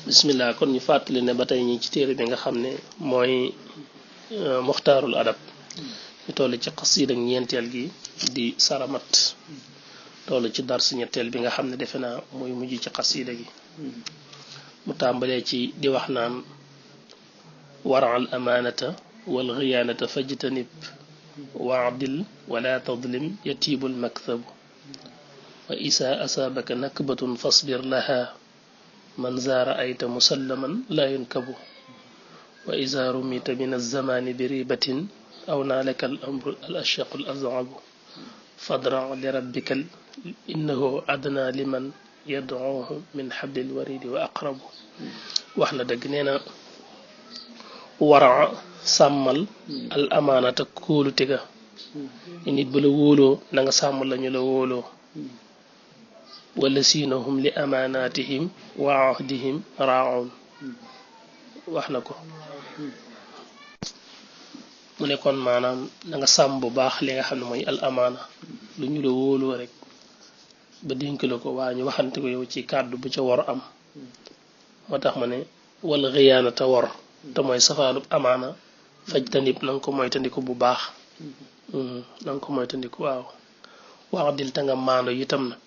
bismillah kon ñu fàttali ne ba tey ñi ci téere bi nga xam ne mooy muxtaarul adab ñu toll ci xasiida ak ñeenteel gi di saramat toll ci dars ñetteel bi nga xam ne defe naa mooy mujj ci xasiida gi mu tàmbalee ci di wax naan waral amaanata wal xiyaanata fajtanib waadil wala tadlim yatiibul maktabu wa isa asaabaka nakbatun fasbir laha man zaara ayta musallaman laa yunkabu wa iza rumita min alzamani bi ribatin aw naalaka al amru al ashaqu al azabu fadra li rabbika innahu adna liman yadcuuhu min xablil waridi wa aqrabu wax na dëgg nee na wara sàmmal al amaanata kóolu tega nit bu la wóoloo na nga sàmm lañu la wóoloo wala siinahum li amaanaatihim wa ahdihim raaun wax na ko mu ne kon maanaam na nga sàmm bu baax li nga xam ne mooy al amaana lu ñu la wóoloo rek ba dénk la ko waa ñu waxante ko yow ci kàddu bu ca war am moo tax ma ne wala xiyaana te war te mooy safaanub amaana faj tanib na nga ko moytandiku bu baax na nga ko moytandiku waaw wax dil te nga maando itam nag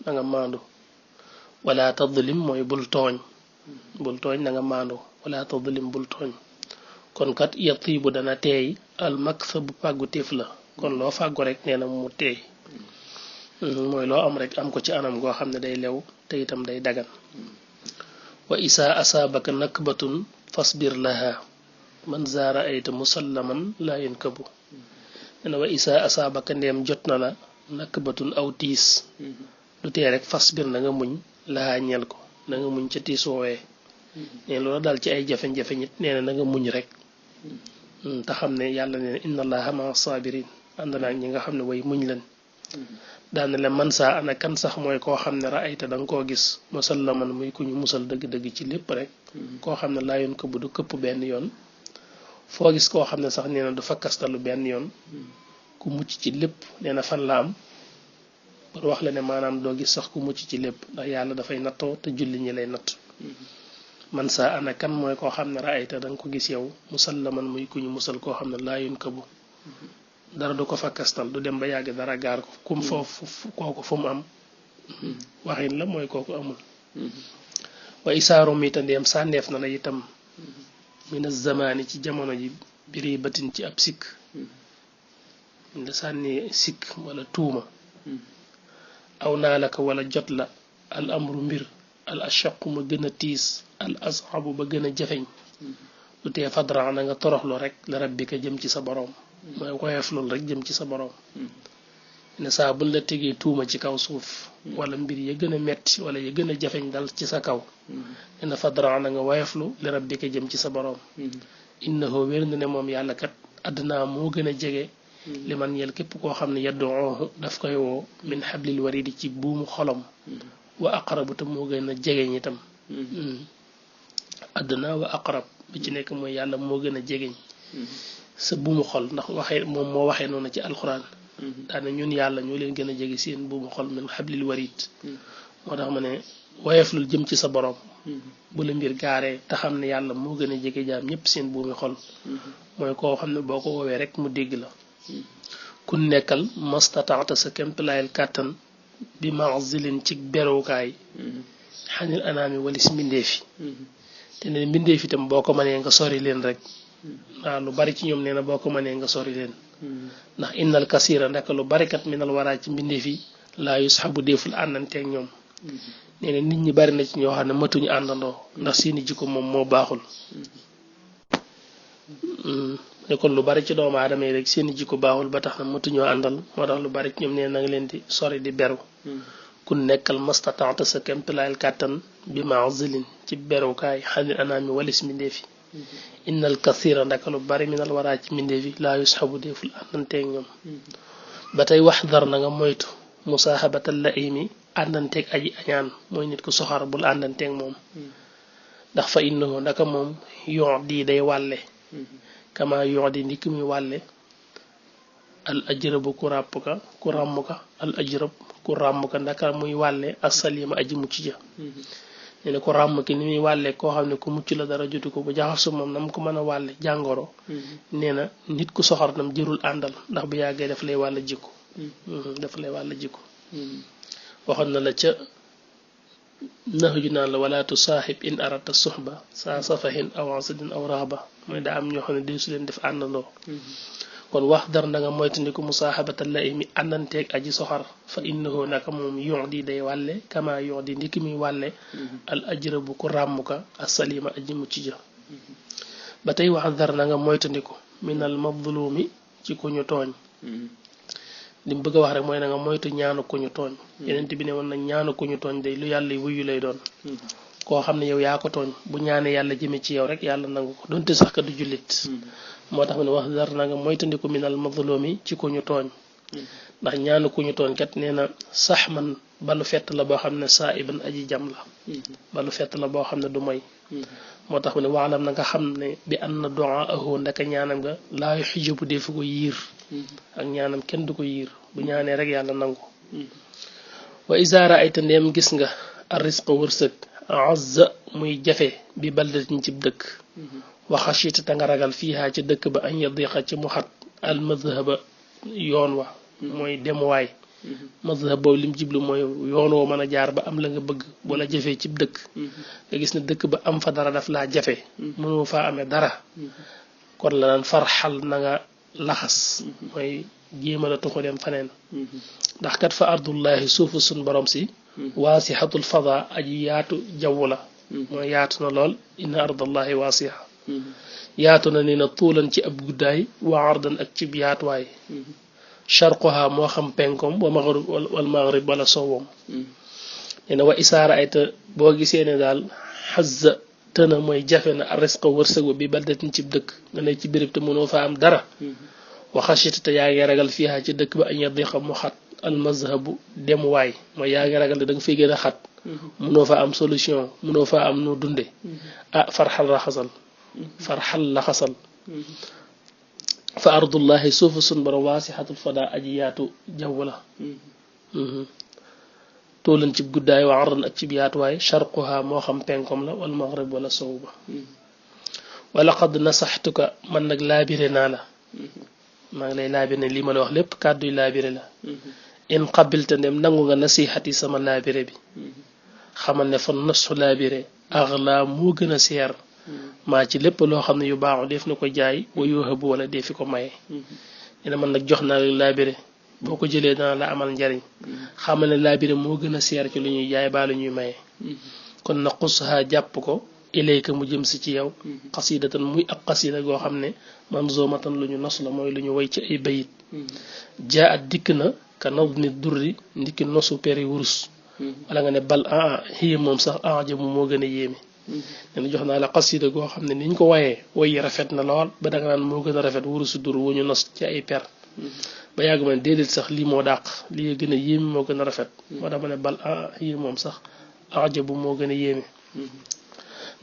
na nga maandu wala tadlim mooy bul tooñ na nga maandu wala tadlim bul tooñ kon kat yatiibu dana teey al maksabu pàggu téef la kon loo fàggu rek nee na mu teey mooy loo am rek am ko ci anam goo xam ne day lew te itam day dagan wa isa asaabaka nakbatun fasbir laha man zaara ayta musallaman laa yunkabu nee na wa isa asaabaka ndeem jot na la nakbatun aw tiis du tee rek fasbir na nga muñ laha ñel ko na nga muñ ca tiis woowee nee loola daal ci ay jafe-jafe ñit nee na nga muñ rek te xam ne yàlla nee na inna allaha maa sabirin ànd naa ñi nga xam ne way muñ leen daana le man saa ana kan sax mooy koo xam ne raayta da nga koo gis musallaman muy ku ñu musal dëgg-dëgg ci lépp rek koo xam ne laa yoon ko bu du këpp benn yoon foo gis koo xam ne sax nee na du fakkastalu benn yoon ku mucc ci lépp nee na fan la am pour wax la ne maanaam doo gis sax ku mucc ci lépp ndax yàlla dafay nattoo te julli ñi lay natt man saa ana kan mooy koo xam ne raayta da nga ko gis yow musallaman muy ku ñu musal koo xam ne laa yoon ko bu dara du ko fakkastal du dem ba yàgg dara gaar ko kum foofu kooku fu mu am waxin la mooy kooku amul wa isaaru mi ta ndeem sànneef na la itam mina zamaani ci jamono ji biri batin ci ab sikk la sànni sikk wala tuuma aw naa la ko wala jot la al amru mbir al ashaqu ma gën a tiis al asabu ba gën a jafeñ lu tee fadra na nga toroxlu rek la rabbika jëm ci sa boroom mooy woyof loolu rek jëm ci sa boroom ne saa buñ la tegee tuuma ci kaw suuf wala mbir ya gën a metti wala ya gën a jafeñ dal ci sa kaw ne na fadra na nga woyoflu li rabbika jëm ci sa boroom innahu wér na ne moom yàlla kat àddinaa moo gën a jege li man yel képp koo xam ne yaddoohu daf koy woo min xablil waridi ci buumu xolom wa aqrabu te moo gën a jegeñ itam àddinaa wa aqrab bi ci nekk mooy yàlla moo gën a jegeñ sa buumu xol ndax waxee moom moo waxee noonu ci alxuraan daane ñun yàlla ñoo leen gën a jege seen buumu xol min xablil warid moo tax ma ne woyeflul jëm ci sa borom bu la mbir gaaree te xam ne yàlla moo gën a jege jaam ñëpp seen buumi xol mooy koo xam ne boo ko woowee rek mu dégg la ku nekkal mastataata sa kemplaayal kàttan bi mazilin ci berukaay xanil anaami walis mbindeefi te ne mbindeefi itam boo ko mënee nga sori leen rek waaw lu bari ci ñoom nee na boo ko mënee nga sori leen ndax innal kasira ndaka lu barikat minal waraa ci mbindeef yi laa yusxabu déeful àndanteeg ñoom nee na nit ñi bari na ci ñoo xam ne matuñu àndandoo ndax seeni jikko moom moo baaxul ne kon lu bari ci doomu aadama yi rek seeni jikko baaxul ba tax na matuñoo àndal moo tax lu bari ci ñoom nee na nga leen di sori di beru ku nekkal mastataata sa kempilaayal kàttan bi mazilin ci berukaay xanil anaami walis mbindeef yi innal kasira ndaka lu bari minal waraa ci mbindeef yi laa yusxabu déeful àndanteeg ñoom ba tey wax dar na nga moytu musaahabatal la imi àndanteeg aji añaan mooy nit ku soxar bul àndanteeg moom ndax fa innahu ndaka moom yoon di day wàlle kama yoon di ndikk mi wàlle al ajrabu ku ràpp ka ku ràmm ka al ajrab ku ràmm ka ndaka muy wàlle asalima aji mucc ja nee na ko ràmm ki ni muy wàlle koo xam ne ku mucc la dara jotu ko bu jaxasu moom nam ko mën a wàlle jàngoro nee na nit ku soxor nam jërul àndal ndax bu yàggee daf lay wàll jikko daf lay wàll jikko waxoon na la ca nax ju naan la wala tusaaxib in arata suxba saa safahin aw asadin aw raxba mooy daa am ñoo xam ne dee su leen def àndandoo kon wax dar na nga moytandiku musaaxabata la mi àndanteeg aji soxar fa innahu naka moom yon di day wàlle kama yon di ndiki muy wàlle al ajra bu ko ràmm ka asalima aji mucc ja ba tey wax dar na nga moytandiku minal mazlumi ci ku ñu tooñ li mu bëgg a wax rek mooy na nga moytu ñaanu ku ñu tooñ yeneen bi ne woon na ñaanu ku ñu tooñ day lu yàlla wuyu lay doon koo xam ne yow yaa ko tooñ bu ñaanee yàlla jëme ci yow rek yàlla nangu ko donte sax ka du jullit moo tax mu ne wax dar na nga moytandiku minal mazlumi ci ku ñu tooñ ndax ñaanu ku ñu tooñ kat nee na sax man balu fett la boo xam ne saa iban aji jam la balu fett la boo xam ne du moy moo tax mu ne waalam na nga xam ne bi an na du'aahu ndaka ñaanam nga laa yuhjabu defu ko yiir ak ñaanam kenn du ko yiir bu ñaanee rek yàlla nangu wa iza ra'ayta ndeem gis nga arrisqa wërsëg azza muy jafe bi baldatin ci dëkk wa xashita ta nga ragal fiihaa ci dëkk ba an yadiqa ci mu xat al madhaba yoon wa mooy demuwaay mazhab boobu lim jiblu mooy yoon woo mën a jaar ba am la nga bëgg bu la jafee ci dëkk nga gis ne dëkk ba am fa dara daf laa jafe mënoo faa amee dara kon la naan farxal na nga laxas mooy jéema la tuxu dem faneen ndax kat fa ardullahi suufu sun borom si waasixatul fada aji yaatu jaww la mooy yaatu na lool inna ardallahi waasixa yaatu na ni na tuulan ci ab guddaay wa ardan ak ci yaatuwaay sharquha moo xam penkom wa maghrib wal maghrib wala sowom nee na wa isaara ay te boo gisee ne daal xazza tëna mooy jafe na arrisqa wërsëgu bi baldatin ci dëkk nga ne ci béréb te mënoo fa am dara waxashita te yaa ngi ragal fiiha ci dëkk ba añ yadiqa mu xat al mazhabu demuwaay mooy yaa ngi ragal ne da nga fiy gën a xat mënoo fa am solution mënoo fa am nu dunde ah farxal la xasal fa ardullahi suufu sun borom waasixatul fada aji yaatu jaww la toolan cib guddaay wa ardan ak cib yaatuwaay sharquha moo xam penkom la wal maghrib wala sow ba wala qad nasaxtuka man nag laabire naa la maa ngi lay laabire ne lii ma la wax lépp kàdduy laabire la in qabilta ndem nangu nga nasixati sama laabire bi xamal ne fa nosu laabire axla moo gën a seer maa ci lépp loo xam ne yu baaxu def na ko jaay wa yuhabu wala dee fi ko maye dina man nag jox naa la laabire boo ko jëlee dana la amal njariñ xamal ne laabire moo gën a seer ci lu ñuy jaay baa lu ñuy maye kon na xusha jàpp ko ilayka mu jëm si ci yow xasidatan muy ab xasida goo xam ne manzumatan lu ñu nos la mooy lu ñu way ci ay bayit jaa at dikk na ka nadmi durri ndikki nosu peri wurus wala nga ne bal xiya moom sax ajabu moo gën a yéeme nen jox naa la xasida goo xam ne niñ ko wayee wayi rafet na lool ba danga naan moo gën a rafet wurusu dur wu ñu nos ci ay per ba yàgg ma ne déedéet sax lii moo dàq lii gën a yéeme moo gën a rafet moo tax ma ne bal xiya moom sax ajabu moo gën a yéeme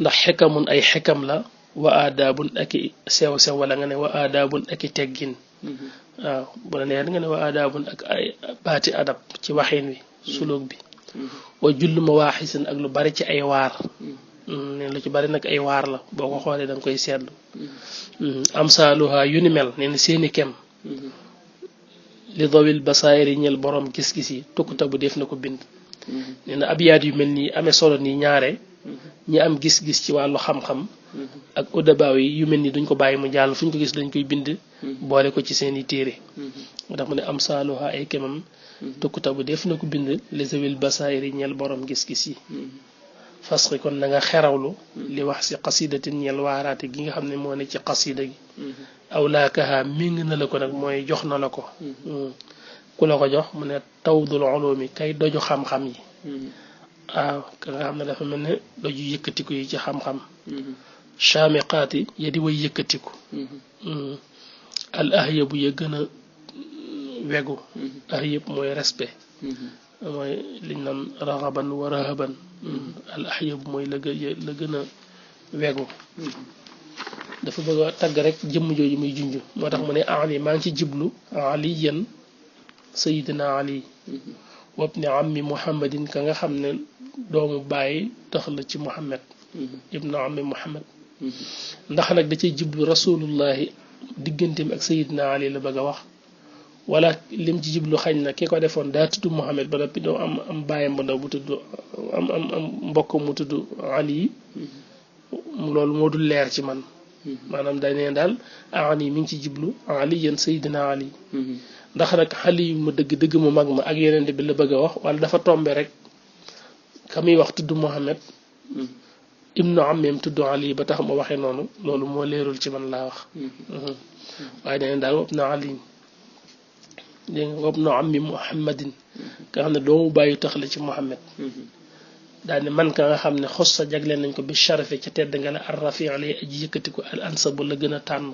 ndax xekamun ay xekam la wa aadaabun ak i sew-sew wala nga ne wa aadaabun ak i teggin waaw bu la neex nga ne wa aadaabun ak ay baati adab ci waxin wi sulóog bi wa jull ma waaxisin ak lu bari ci ay waar ne lu ci bari nag ay waar la boo ko xoolee da nga koy seetlu am saaluha yu ni mel nee na seeni kem li dawil basaayiri ñel borom gis-gis yi tukkuta bu def na ko bind nee na abiyaat yu mel nii amee solo nii ñaare ñi am gis-gis ci wàllu xam-xam ak udabaaw yi yu mel nii duñ ko bàyyi mu jàll fu ñu ko gis dañ koy bind boole ko ci seeni téere moo tax mu ne am saaluha ay kemam tukkuta bu def na ko bind li dawil basaayiri ñel borom gis-gis yi fasxi kon na nga xerawlu li wax si xasidatin ñel waaraate gi nga xam ne moo ne ci xasida gi aw laakaha méng na la ko nag mooy jox na la ko ku la ko jox mu ne tawdul ulumi kay doju xam-xam yi waaw ka nga xam ne dafa mel ne doju yëkkatiku yi ci xam-xam chamiqaati ya di way yëkkatiku al ahyabu ya gën a wegu ahyab mooy respect mooy liñ naan raxaban wa rahaban al ahyab mooy la gën a wegu dafa bëgg a tagg rek jëmm jooju muy junj moo tax mu ne ali maa ngi ci jiblu aliyan sayidina ali wabni ammi muhammadin ka nga xam ne doomu bàyyi tax la ci muhammad ibnu ammi muhammad ndax nag da cay jublu rasulullahi digganteem ak sayidna ali la bëgg a wax wala lim ci jublu xañ na ki ko defoon daa tudd muhammad ba noppi doo am bàyyam bu ndaw bu tudd am mbokk mu tudd ali loolu moo dul leer ci man maanaam day ne daal ani mi ngi ci jublu ali yéen sayidna ali ndax nag xali yu ma dëgg-dëgg mu mag ma ak yeneen bi la bëgg a wax wala dafa tombe rek ka muy wax tudd muhammad ibnu ammeem tudd ali ba tax ma waxee noonu loolu moo leerul ci man laa wax waaye daneen daal wob na ali dégg nga wob na ammi muhammadin nga xam ne doomu bàyyi tax la ci muhammad daal ne man ka nga xam ne xos sa jagleen nañ ko bi sharafe ca tedd nga la ar rafi lay aji yëkkati ko al ansabu la gën a tànn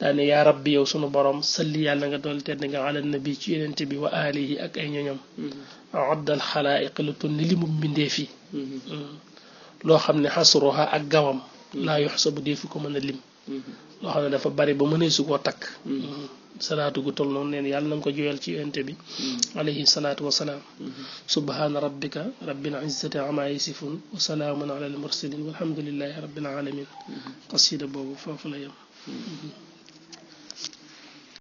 daal ne yaa rabbi yow sunu borom salli yàlla nga dool tedd nga ala nabi ci yenente bi wa alihi ak ay ñoñom addal xalaayiq lu toll ni li mu mbindee fi loo xam ne xasruha ak gawam laa yuxsabu deefu ko mën a lim loo xam ne dafa bari ba mënee su koo takk salaatu gu toll noonu neen yàlla na nga ko joyal ci yonent bi alayhi salaatu wasalaam subhaana rabbika rabbil izzati amma yasifun wa salaamun ala al mursalin walhamdulillahi rabbil alamin qasida boobu foofu la yem